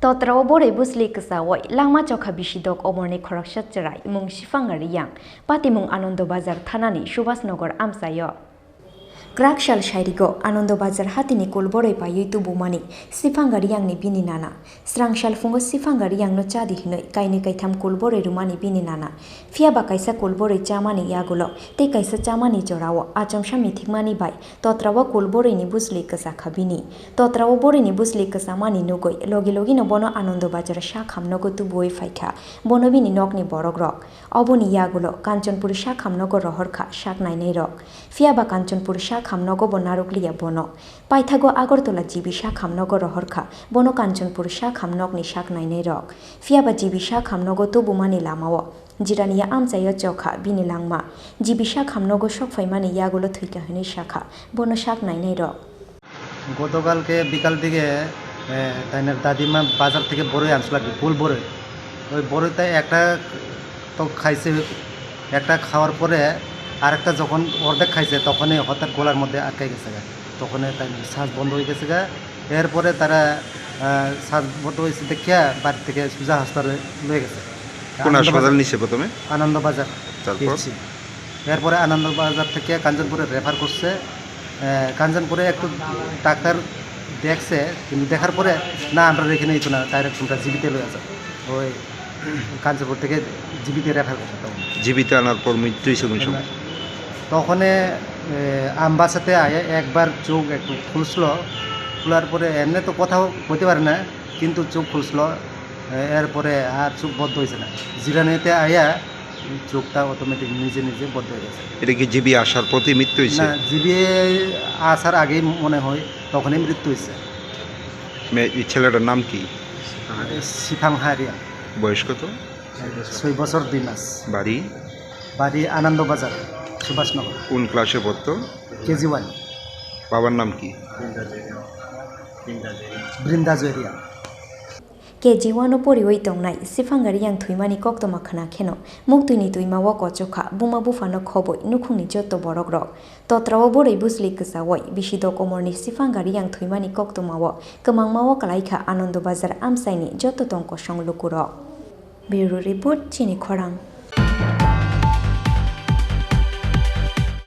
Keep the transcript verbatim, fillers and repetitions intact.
Totra o boroi bwsli kwchawoi langma chokha bisi dok omorni khoroksa chwrai mung Sifanga Riyang, patimung Anando Bazar thanani Subhas Nagar amchaio. Kwrak sal sairigo Anando Bazar hatini kulboroi paiwi tubumani Sifanga Riyangni bini nana. Srang sal phungo Sifanga Riyangno chadi hinwi kainwi kaitham kulboroi rwmani bini nana. Phiyaba kaisa kulboroi chamani yagulo tei kaisa chamani jorao achomsa mithikmani bai totrao kulboroini bwsli kwchakha bini. Totrao boroini bwsli kwchamani nugwi logi logino bono Anando Bazar sakhamnogo tubuwi phaikha bono bini nokni borokrok. Oboni yagulo Kanchanpur sakhamnogo rohorkha sak nainairok. Phiyaba Kanchanpur sakhamnogo bo narwkliya bono. Paithago Agartala G B sakhamnogo rohorkha bono Kanchanpur sakhamnokni sak nainairok. Phiyaba G B sakhamnogo tubumani lamao Jirania amchaio chokha bini langma. G B sakhamnogo sokphaimani yagulo thwikha hwnwi sakha bono sak nainairok. গতকালকে বিকাল দিকে, এ, তাইনার দাদিমা বাজার থেকে বড়ই আনছিল আর কি, গোল বড়ই। ওই বড়ইতে একটা তো খাইছে, একটা খাওয়ার পরে আরেকটা যখন অর্ধেক খাইছে, তখনই হঠাৎ গলার মধ্যে আটকে গেছে গা। তখন তাই শ্বাস বন্ধ হয়ে গেছে গা। এরপরে তারা, আহ, শ্বাস বন্ধ হয়েছে দেখিয়া বাড়ি থেকে সোজা হাসপাতালে লয়ে গেছে। কোন আনন্দ হাসপাতাল বাজার। নিছে প্রথমে? আনন্দ বাজার। তারপর? পিএইচসি। এরপরে আনন্দ বাজার থেকে কাঞ্চনপুরে রেফার করছে। আহ, কাঞ্চনপুরে একটু ডাক্তার দেখছে, কিন্তু দেখার পরে, "না, আমরা এখানে নিত না, ডাইরেক্ট তোমরা জিবিতে লয়ে যাও।" ওই কাঞ্চনপুর থেকে জিবিতে রেফার করছে তখন। জিবিতে আনার পর মৃত্যু হয়েছে কোন সময়? তখনে, এ, আমবাসাতে আয়া একবার চোখ একটু খুলছিল, খোলার পরে এমনি তো কথাও বলতে পারে না, কিন্তু চোখ খুলছিল, এ, এরপরে আর চোখ বন্ধ হয়েছে না। জিরানিতে আয়া চোখটা অটোমেটিক নিজে নিজে বন্ধ হয়ে গেছে। এটা কি জিবি আসার পথে মৃত্যু হয়েছে? না, জিবি আসার আগেই মনে হয় তখনই মৃত্যু হয়েছে। মে-, এই ছেলেটার নাম কি? সিফাং হারিয়া। বয়স কত? ছয় বছর দুই মাস। বাড়ি? বাড়ি আনন্দবাজার, সুভাষনগর। কোন ক্লাসে পড়তো? KG one. বাবার নাম কি? বৃন্দা জয়রিয়া। K G one o poriwi tongnai Sifanga Riyang thwimani koktwma khwna kheno muktwini twimao kochokha buma buphano khobwi nukhungni joto borokrok. Totrao borwi bwsli kwchawoi bisi dokomorni Sifanga Riyang thwimani koktwmao kwmangmao kwlaikha Anando Bazar amchaini joto tong kosong lukurok. Bureau Report, Chini Khorang.